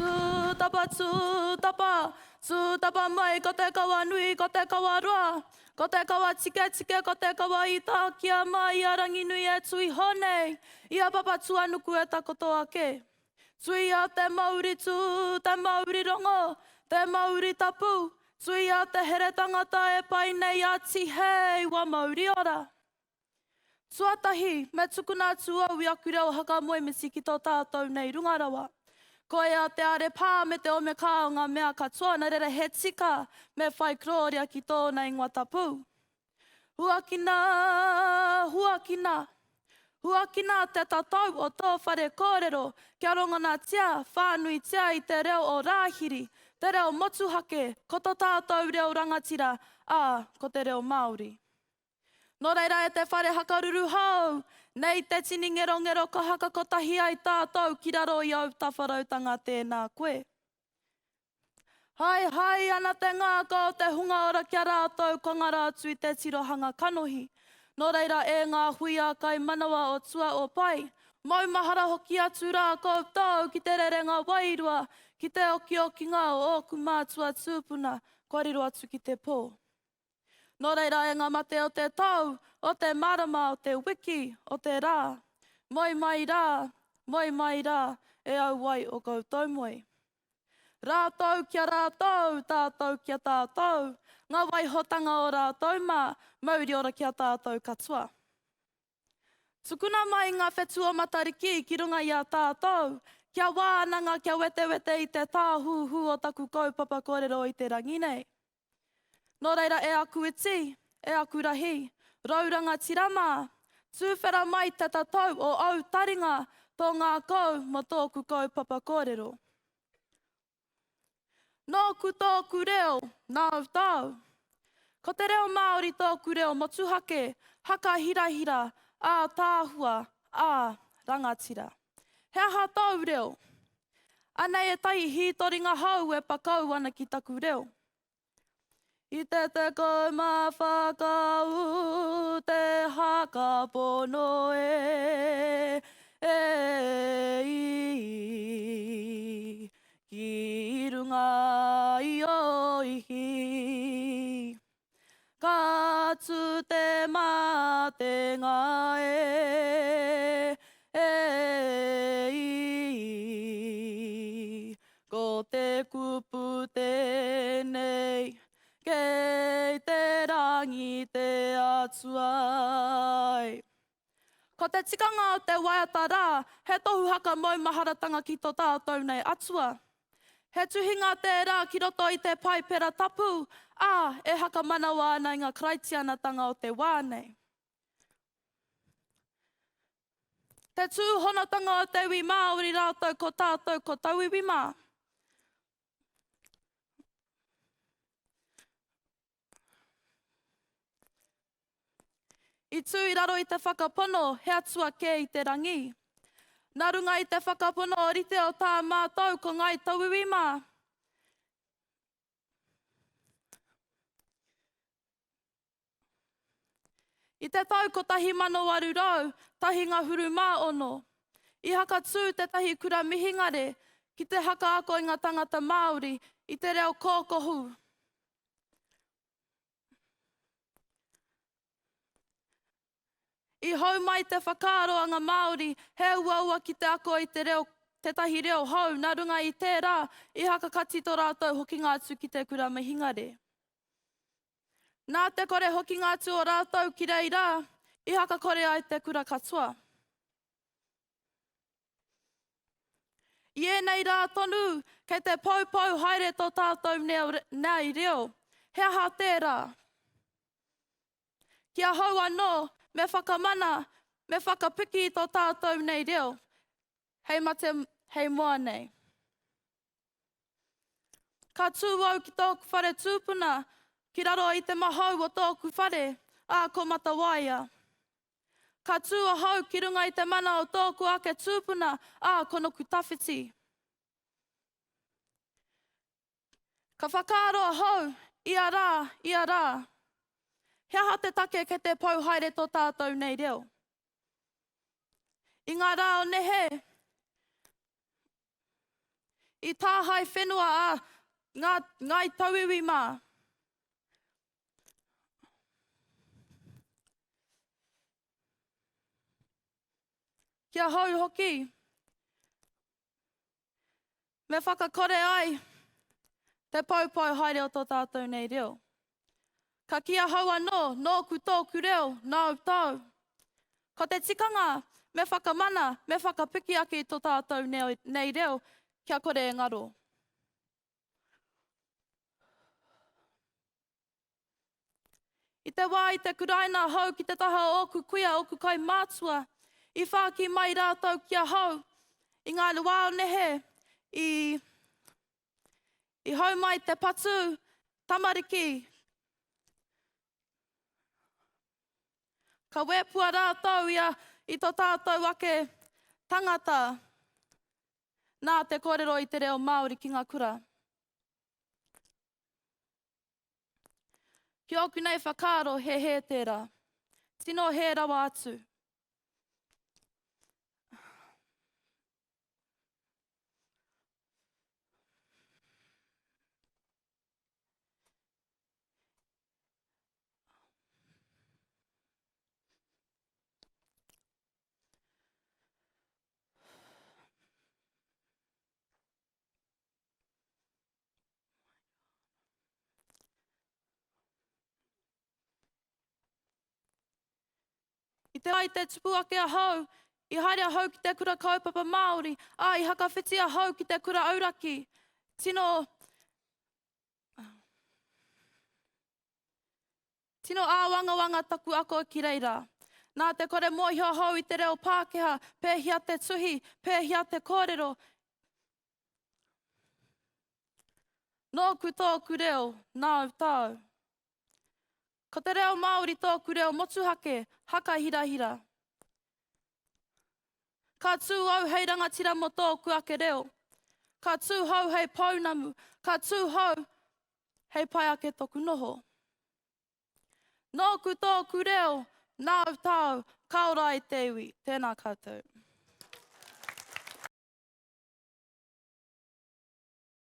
Tū tapa, tū tapa, tū tapa mai ko te kawa nui, ko te kawa roa, ko te kawa tiketike, ko te kawa i tākia mai i a Ranginui e tū iho nei, i a Papatūānuku e takoto ake. Tuia te mauri tū, te mauri rongo, te mauri tapu, tuia te here tangata e pai nei a Tihei wa mauri ora. Tuatahi, me tukuna atu au i aku reo hakamoemiti ki tō tātou nei runga rawa. Koia te arepā me te omekā o ngā mea katoa, nā reira he tika me whai korōria ki tōna ingoa tapu. Huakina, huakina, huakina te tatau o tō whare kōrero kia rongonatia whānuitia i te reo o Rāhiri, te reo motuhake, ko to tātou reo rangatira, ā, ko te reo Māori. Nō reira e te whare hakaruru hou, nei te tini ngerongero ka haka kotahi ai tātou ki raro i ōu tawharautanga tēnā koe. Haehae ana te ngākau o te hunga ora ki a rātou kua ngaro atu i te tirohanga kanohi. Nō reira e ngā hui ā-kaimanawa o tua o pae, maumahara hoki atu rā koutou ki te rerenga wairua, ki te okiokinga o ōku mātua tūpuna kua riro atu ki te pō. Nō reira e ngā mate o te tau, o te marama, o te wiki, o te rā, moe mai rā, moe mai rā, e au ai o koutou moe. Rātou ki a rātou, tātou ki a tātou, ngā waihotanga o rātou mā, mauri ora ki a tātou katoa. Tukuna mai ngā whetū o Matariki ki runga i a tātou, kia wānanga, kia wetewete i te tāhuhu o taku kaupapa kōrero i te rangi nei. Nō reira e aku iti, e aku rahi, rau rangatira mā, tūwhera mai te tatau o ōu taringa, tō ngākau mō tōku kaupapa kōrero. Nōku tōku reo, nāu tāu. Ko te reo Māori tōku reo motuhake, hakahirahira, ātaahua, ā, rangatira. He aha tōu reo? Anei ētahi hītoringa hou e pakau ana ki taku reo. I te 14 ka ū te haka pono e, e, i, ki runga i ō ihi. Ka tū te matenga e, e, i, Ko te kupu tēnei, kei te rangi te Atua ai. Ko te tikanga o te waiata rā, he tohu haka maumaharatanga ki to tātou nei Atua. He tuhinga tērā ki roto i te Paipera Tapu, ā, e hakamanawa ana i ngā Karaitianatanga o te wā nei. Te tūhonotanga o te iwi Māori rātou ko tātou ko tauiwi mā. I tū i raro i te whakapono he atua kē i te rangi. Nā runga i te whakapono rite o tā mātou ko ngāi tauiwi mā. I te tau 1801 ngahuru mā ono, i hakatū tētahi kura mihingare ki te hakaako i ngā tangata Māori i te reo kōkohu. I hou mai te whakaaro a ngā Māori he uaua ki te ako i te reo tētahi reo hou nā runga i tērā i hakakati tō rātou hokinga atu ki te kura mihingare. Nā te kore hokinga atu o rātou ki reira, i hakakore ai te kura katoa. I ēnei rā tonu, kei te poupou haere tō tātou nei reo. He aha tērā? Ki ahau anō, me whakamana, me whakapiki tō tātou nei reo, hei mate, hei moa nei. Ka tū au ki tōku whare tūpuna, ki raro i te mahau o tōku whare, ā, ko Matawaia. Ka tū ahau ki runga i te mana o tōku ake tūpuna, ā, ko Nukutawhiti. Ka whakaaro ahau, ia rā, ia rā, he aha te take kei te pou haere tō tātou nei reo? I ngā rā o nehe, I tāhae whenua a ngā Ngāi Tauiwi mā. Ki ahau hoki, me whakakore ai te poupou haere o tō tātou nei reo. Ka kī ahau anō, nōku tōku reo, nāu tāu. Ko te tikanga, me whakamana, me whakapiki ake i tō tātou nei reo, kia kore e ngaro. I te wā i te kuraina ahau ki te taha o ōku kuia, ōku kaumātua, i whāki mai rātou ki ahau i ngā wā o nehe i, i hau mai te patu tamariki. Ka wēpua rātou i, a, i tō tātou ake tangata nā te kōrero i te reo Māori ki ngā kura. Ki ōku nei whakaaro, he hē tērā. Tino hē rawa atu. I te wā i te tupu ake ahau, i haere ahau ki te kura kaupapa Māori, ā, i hakawhiti ahau ki te kura auraki. Tino, tino āwangawanga taku ako ki reira. Nā te kore mōhio ahau i te reo Pākehā, pēhea te tuhi, pēhea te kōrero, Nōku tōku reo, nāu tāu. Ko te reo Māori tōku reo motuhake, hakahirahira. Ka tū au hei rangatira mō tōku ake reo. Ka tū hou hei pounamu, ka tū hou hei pai ake toku noho. Nōku tōku reo, nāu tāu, ka ora ai te iwi. Tēnā koutou.